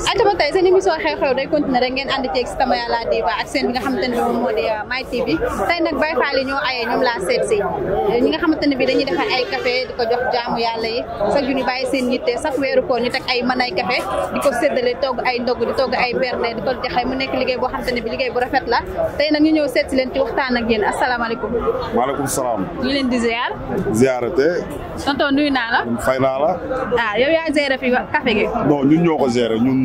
ayca tey seen émission xew-xew day continuer rek ngeen ànd ceeg si Tama Yàlla Diva ak seen bi nga xamante ne bi moom moo di My TV tey nag Baye Fall yi ñoo ayee ñoom laa seet si ñi nga xamante ne bi dañuy defar ay café di ko jox jaamu yàlla yi chaque jour ñu bàyyi seen yitte chaque weeru koor ñu teg ay mën ay café di ko séddale togg ay ndogg di togg ay berne di ko joxe mu nekk liggéey boo xamante ne bi liggéey bu rafet la tey nag ñu ñëw seet si leen ci waxtaan ak yéen asalaamaaleykum. maaleykum salaam. ñu leen di ziar. ziarate. tonton nuyu naa la. fay naa la. ah yow yaa géré fi café gi. non ñun ñoo ko géré ñun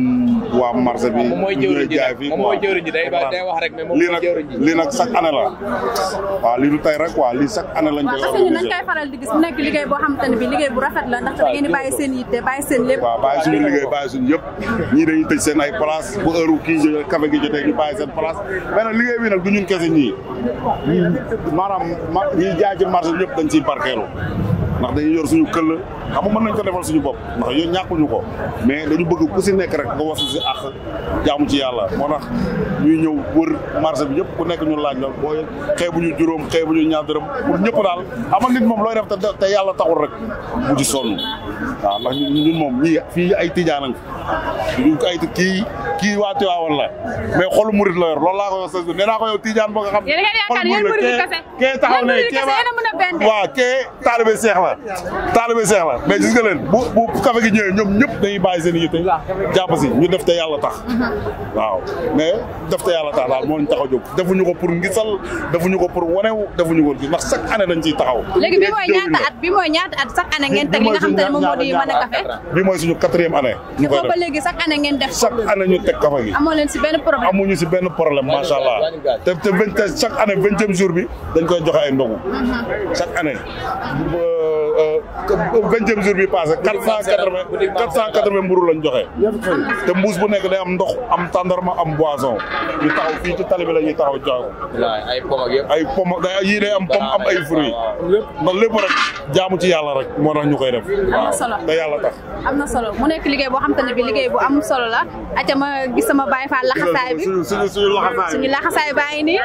waa marché bi. moom mooy jëwriñ ji moom mooy jëwriñ ji day wax rek mais moom mooy jëwriñ ji lii nag chaque année la waaw lii du tey rek quoi lii chaque année lañ koy parce que ñun dañ koy faral di gis mu nekk liggéey boo xamante ne bi liggéey bu rafet la ndaxte da ngeen di bàyyi seen yitte bàyyi seen lépp. waaw bàyyi suñu liggéey bàyyi suñu yëpp ñii dañuy tëj seen ay place bu heure kii café gi jotee ñu bàyyi seen place mais nag liggéey bi nag du ñun kese ñii maanaam ñiy jaay ci marché bi ñëpp dañ ciy barkeelu ndax dañuy yor suñu këll xam nga mën nañ ko defal suñu bopp ndax yooyu ñàkkuñu ko mais dañu bëgg ku si nekk rek nga wasu si ak jaamu ci yàlla moo tax ñuy ñëw wër marché bi yëpp ku nekk ñu laaj la booy xeebuñu juróom xeebuñu ñaar dërëm pour ñëpp daal xam nga nit moom looy def te yàlla taxul rek bu ci sonn waaw ndax ñun moom ñii fii ay tijaan ñu ay kii waa Tiwaawan la mais xolu murit la yor loolu laa ko yor sas nee naa ko yow tijaan ba nga xam kee taxaw ne waaw kee taalibe seex la mais gis nga leen bu café gi ñëwee ñoom ñëpp dañuy bàyyi seen yitte jàpp si ñu def te yàlla tax waaw mais def te yàlla tax daal moo ñu tax a jóg defuñu ko pour ngisal defuñu ko pour wanew defuñu ko ndax chaque année dañ ciy taxaw. léegi bi mooy ñaata at chaque année ngeen teg li nga xam te ne moom moo di mën a café bi mooy suñu 4e année ñu koy def ba léegi chaque année ngeen def chaque année ñu teg café gi amoo leen si benn problème amuñu si benn problème macha allah te chaque année 20e jour bi dañ koy joxe ay ndogu chaque année 20e jour bi passé 480 mburu lañ joxe te mbuus bu nekk day am ndox am tàndarma am boisson ñu taxaw fii ci tali bi la ñuy taxaw joxe ay pom ak yëpp ay pom yii day am pom am ay fruits ndax lépp rek jaamu ci yàlla rek moo tax ñu koy def waaw te yàlla tax am na solo mu nekk liggéey boo xam te ne bi liggéey bu am solo la aca ma gis sama Baye Fall laxasaay bi suñu laxasaay baa ngi nii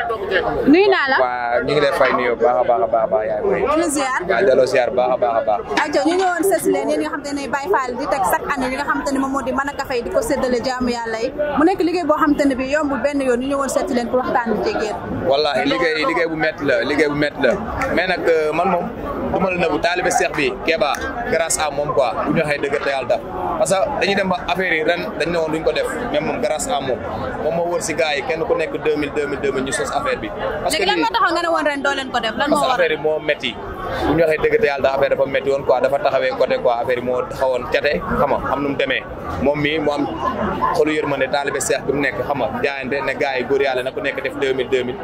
nuyu naa la waaw ñu ngi lay fay nuyu baax a baax yaay mooy ziar waaw delloo ziar baax a baax aca ñu ñëwoon seet si leen yéen nga xam te ne Baye Fall di teg chaque année li nga xam te ne moom moo di mën a café di ko séddale jaamu yàlla yi mu nekk liggéey boo xam te ne bi yombul benn yoon ñu ñëwoon seet si leen pour waxtaan bi jegéen wallaahi liggéey bu métti la mais nag man moom du ma la nëbbu taalibe Seex bi Kéba grâce à moom quoi bu ñu waxee dëgg te yàlla daf parce que dañuy dem ba affaire yi ren dañ ne woon duñ ko def mais moom grâce à moom moo wër si gars yi kenn ku nekk 2000 ñu sos affaire bi parce que léegi lan moo taxoon nga ne woon ren doo leen ko def lan moo parce que affaire yi moo métti bu ñu waxee dëgg te yàlla da affaire dafa métti woon quoi dafa taxawee côté quoi affaire yi moo xawoon cate xam nga xam nu mu demee moom mii mu am xolu yërmande taalibe Seex bi mu nekk xam nga jaayante ne gars yi góor yàlla na ku nekk def 2000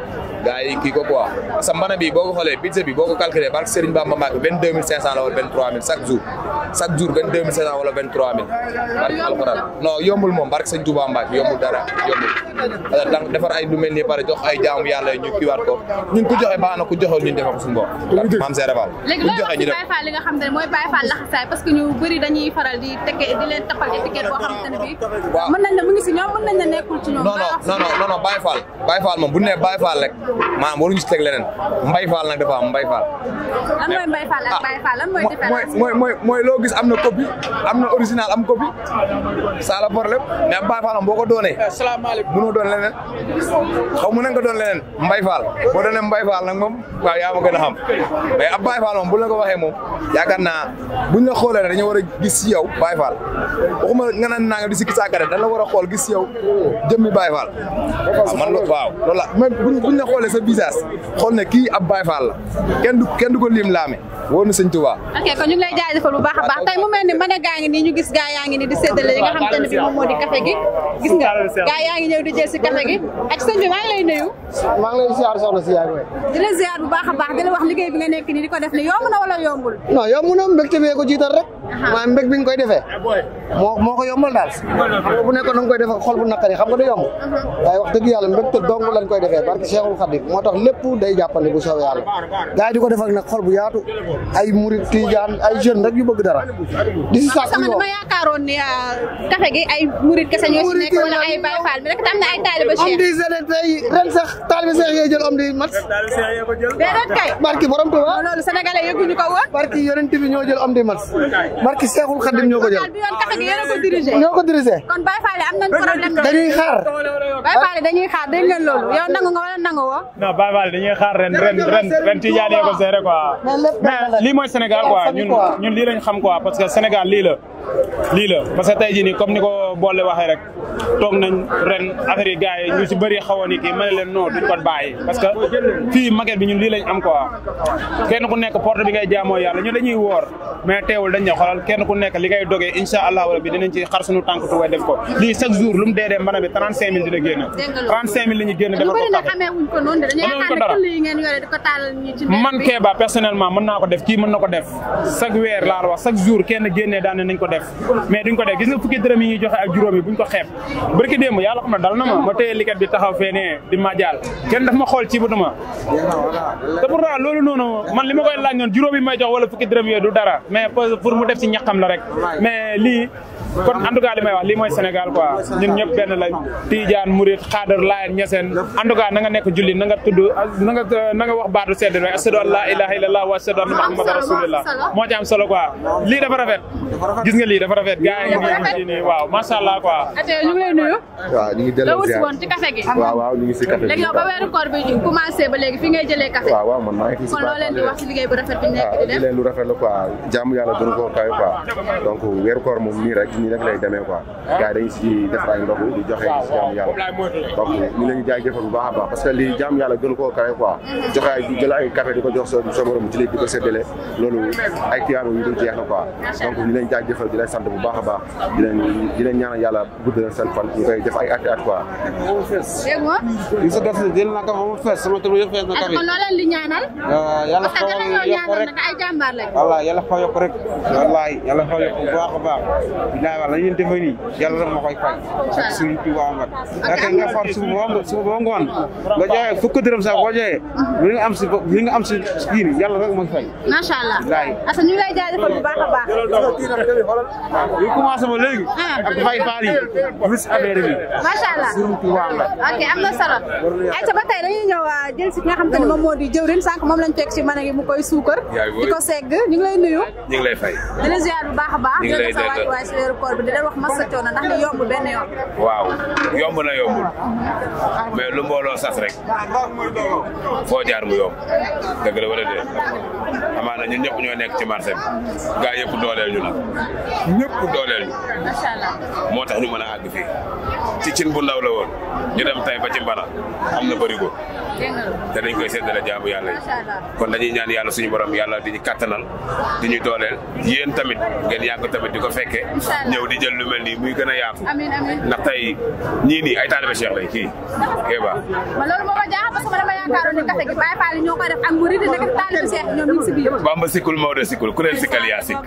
gars yi kii ko quoi parce que mbana bi boo ko xoolee budget bi boo ko calculé barke Serigne Bamba Mbacke 22500 la wala 23000 chaque jour 22500 wala 23000 barke alxuraan non yombul moom barke Serigne Touba Mbacke yombul dara yombul donc defar ay lu mel nii pare jox ay jaamu yàlla ñu kiiwaat ko ñun ku joxe baax na ku joxewul ñu defal ko suñu bopp maam Seere Fall léegi loolu wax ci Baye Fall li nga xam ne mooy Baye Fall laxasaay parce que ñu bëri dañuy faral di leen tappal étiquette boo xamante ne bi mën nañ ne mu ngi si ñoom mën nañ ne nekkul ci ñoom non Baye Fall moom bu nee Baye Fall rek maanaam waruñu si teg leneen Mbaye Fall nag dafa am Mbaye Fall lan mooy Mbaye Fall ak Baye Fall lan mooy différence mooy loo gis am na copie am na original am copie ça la problème mais Baye Fall boo ko doonee asalaamaaleykum mënoo doon leneen xaw mu ne nga doon leneen Mbaye Fall boo doonee Mbaye Fall nag moom waaw yaa ma gën a xam mais ab Baye Fall moom bu la ko waxee moom yaakaar naa buñ la xoolee ne dañoo war a gis si yow Baye Fall waxuma nga naan naa nga di sikki saakare dañ la war a xool gis si yow jëmmi Baye Fall man waaw loolu la même buñ la xoolee sa visage xool ne kii ab Baye Fall la kenn du ko lim laame wóor na sëñ Tuubaa. ok kon ñu ngi lay jaajëfal bu baax a baax tey mu mel ni mën a gaa ngi nii ñu gis gaa yaa ngi nii di séddale li nga xam te ne bi moom moo di café gi gis nga gaa yaa ngi ñëw di jël si café gi ak sëñ bi maa ngi lay nuyu maa ngi lay ziar soxna si yaay di la ziar bu baax a baax di la wax liggéey bi nga nekk nii di ko def ni yomb na wala yombul non yomb na mbégte bee ko jiital rek maanaam mbég bi nga koy defee moo ko yombal daal xam nga bu nekkoon da nga koy defee xol bu naqari xam nga du yomb waaye wax dëgg yàlla mbégte dong lañ koy defee barke Cheikhul Xadim moo tax lépp day jàppale bu soobee yàlla gars yi di ko def ak nag xol bu yaatu ay murid tijaan ay jeunes rek yu bëgg dara di si sàkk sama dama yaakaaroon ni café gi ay murid kese ñoo si nekk wala ay Baye Fall bi rek tam na ay taaliba Cheikh om di tey ren sax taaliba Cheikh yee jël om di mat déedéet kay barki borom Tuuba loolu sénégalais yëguñu ko woon barki yonent bi ñoo jël om di mat barki Seexul Xadim ñoo ko jël bi yoon café gi yéen a ko dirigé ñoo ko dirigé kon Baye Fall am nañ problème dañuy xaar Baye Fall dañuy xaar dégg ngeen loolu yow nangu nga wala nangu woo non Baye Fall dañuy xaar ren Tijaan yee ko seere quoi mais lii mooy Sénégal quoi ñun lii lañ xam quoi parce que Sénégal lii la parce que tey jii nii comme ni ko boole waxee rek toog nañ ren affaire yi gars yi ñu si bëri xawoon ni kii ma ne leen non duñ ko bàyyi parce que fii maquette bi ñun lii lañ am quoi kenn ku nekk porte bi ngay jaamoo yàlla ñu dañuy woor mais teewul dañ ne xoolal kenn ku nekk li ngay dogee incha allah rabbi dinañ ci xar suñu tànk tuwee def ko lii chaque jour lu mu dee mbana bi 35000 dina génn 35000 la ñuy génn defal ko café man Kéba personnellement mën naa ko def kii mën na ko def chaque weer laa la wax chaque jour kenn génnee daan nañ ko def mais duñ ko def gis nga fukki dërëm yi ñuy joxe ak juróom yi buñ ko xeeb barki démb yàlla xam na dal na ma téye liket bi taxaw fee ne di ma jaal kenn daf ma xool ci bëtuma te pourtant loolu noonu man li ma koy laaj noonu juróom yi may jox wala fukki dërëm yooyu du dara mais pour mu def ci ñaqam la rek mais lii kon en tout cas li may wax lii mooy Sénégal quoi ñun ñëpp benn lañ Tijaan Murid Xaadar Laayeen Ñaseen en tout cas na nga nekk julli na nga tudd na nga wax baatu sedd rek ashadu an laa ilaaha illallah wa ashadu anna muhammadan rasulullah moo ci am solo quoi lii dafa rafet gis nga lii dafa rafet gars yi ngi nii waaw macha allah quoi ñu ngi lay nuyu waaw ñu ngi delloo ziar woon ci café gi waaw ñu ngi si café gi léegi yow ba weeru koor bi commencé ba léegi fi ngay jëlee café waaw man maa ngi fi si kon loo leen di wax si liggéey bu rafet bi nekk di def leen lu rafet la quoi jàmm yàlla gën koo kawe quoi donc weeru koor moom nii rek lay demee quoi gars yi dañu si def ay ndogu di joxe si jàmm yàlla donc ñu leen di jaajëfal bu baax a baax parce que lii jàmm yàlla gën koo kawe quoi joxe ay jël ay café di ko jox sa morom ci léegi di ko séddale loolu ay tiyaano yu dul jeex na quoi donc ñu leen jaajëfal di leen sant bu baax a baax di leen ñaanal yàlla guddal seen fan ñu koy def ay at quoi li sa def jël na ko moom fees sama tur yëpp fees na café kon loo leen di ñaanal yàlla parce que dañoo ñaanal nag ay jàmbaar lañ wallaay yàlla xaw yokk rek wallaay yàlla xaw yokk bu baax a baax bilaay wala ñu defee nii yàlla rek ma koy fay ak suñu Tuubaa Mbàkke yaakaar nga far suba ba ngoon nga joxe fukk dërëm sax boo joxee li nga am si kii ni yàlla rek mooy fay macha allah asa ñu lay jaajëfal bu baax a baax yu commencé ba léegi ak fay faal yi bis affaire bi macha allah suñu Tuubaa Mbàkke ok am na solo ay ca ba tey dañuy ñëw jël si nga xam te ne moom moo di jëwrin sànq moom lañ teg si mën a ngi mu koy suukar di ko segg ñu ngi lay nuyu ñu ngi lay fay di la ziar bu baax a baax jël sa waay waay si weeru koor bi di leen wax masa coono ndax li yomb benn yoon waaw yomb na yombul mais lu mbooloo sas rek foo jaar mu yomb dëgg la wala déet amaana ñun ñëpp ñoo nekk ci marché bi gaa yëpp dooleel ñu nag ñëpp dooleel ñu macha allah moo tax ñu mën a àgg fii ci cin bu ndaw la woon ñu dem tay ba ci mbana am na bërigo te dañ koy séddale jaamu yàlla yi kon dañuy ñaan yàlla suñu borom yàlla di ñu kattanal di ñu dooleel yéen tamit ngeen yàgg tamit di ko fekkee ñëw di jël lu mel nii muy gën a yaatu ndax tey ñii nii ay taalibe Cheikh lay kii Kéba ma loolu moo ma jaaxal parce que dama yaakaaroon ne café gi Baye Fall ñoo koy def ak murid nekk taalibe Cheikh ñoom ñu ngi si biir Bamba sikkul Maodo sikkul ku leen sikkal yaa sikk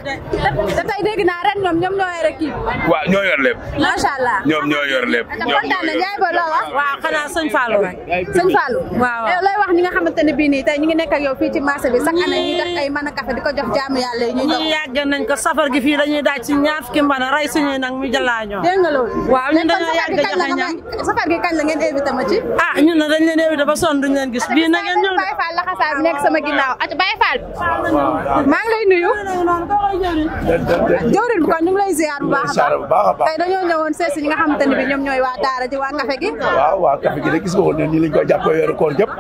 te tey dégg naa ren ñoom ñoo yore kii waaw ñoo yor lépp macha allah ñoom ñoo yor lépp kontaan na Ndiaye ba loo wax waaw xanaa sëñ Fallou rek sëñ Fallou waaw looy wax ñi nga xamante ne bii nii tey ñu ngi nekk ak yow fii ci marché bi chaque année ñuy def ay mën a café di ko jox jaamu yàlla yi ñuy dox ñi yàgg nañ ko safar gi fii dañuy daaj ci ñaar fukki mbana rey suñuy nag mu jëlaañoo dégg nga loolu waaw ñun dañoo yàgg joxe ñam safar gi kañ la ngeen invité ma ci ñun na dañ leen invité ba sonn duñ leen gis bii na ngeen ñëw Baye Fall la xasaar bi nekk sama ginnaaw ac Baye Fall maa ngi lay nuyu jëwrin bi kon ñu ngi lay ziar bu baax a baax tey dañoo ñëwoon seet si ñi nga xamante ne bi ñoom ñooy waa daara ji waa café gi waaw waa café gi rek gis nga ko ne nii lañ koy jàppee weeru koor yëpp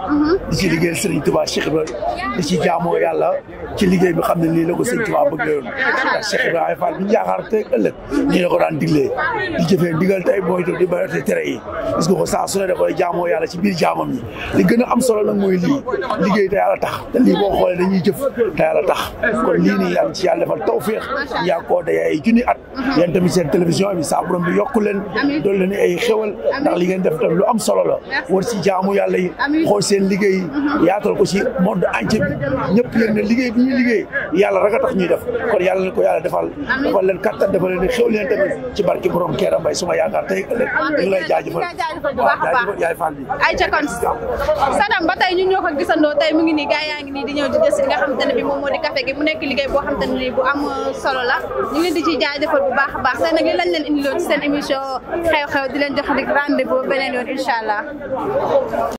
di ci liggéey Serigne Touba Cheikh Ibrahima di ci jaamoo yàlla ci liggéey bi xam ne nii la ko Serigne Touba bëgg yoon ndax Cheikh Ibrahima Fall bi ñu yaakaar tey ëllëg nii la ko daan diglee di jëfee ndigal tey mooy di bayate tere yi gis nga ko saa su ne da koy jaamoo yàlla ci biir jaamam yi li gën a am solo nag mooy lii liggéey te yàlla tax te lii boo xoolee dañuy jëf te yàlla tax kon lii nii yàlla ci yàlla defal tawféex yaa koo day ay junni at yéen tamit seen télévision bi saa borom bi yokku leen dool leen ay xéwal ndax li ngeen def tam lu am solo la war si jaamu yàlla yi xool seen liggéey yaatal ko ci monde entier bi ñëpp yëg ne liggéey bi ñuy liggéey yàlla rek a tax ñuy def kon yàlla leen ko yàlla defal leen kattan defal leen xéwal leen tamit ci barki borom Kera Mbaye suma yaakaar tey ëllëg ñu ngi lay jaajëfal bu baax a baax yaay Fall bi ay ca kon Sadam ba tey ñun ñoo ko gisandoo tey mu ngi nii gars yaa ngi nii di ñëw di jës li nga xamante ne bi moom moo di café gi mu nekk liggéey boo xamante ne nii bu am solo la ñu ngi leen di ci jaajëfal bu baax a baax tey nag li lañ leen indiloon ci seen émission xew-xew di leen jox rek rendez-vous beneen yoon incha allah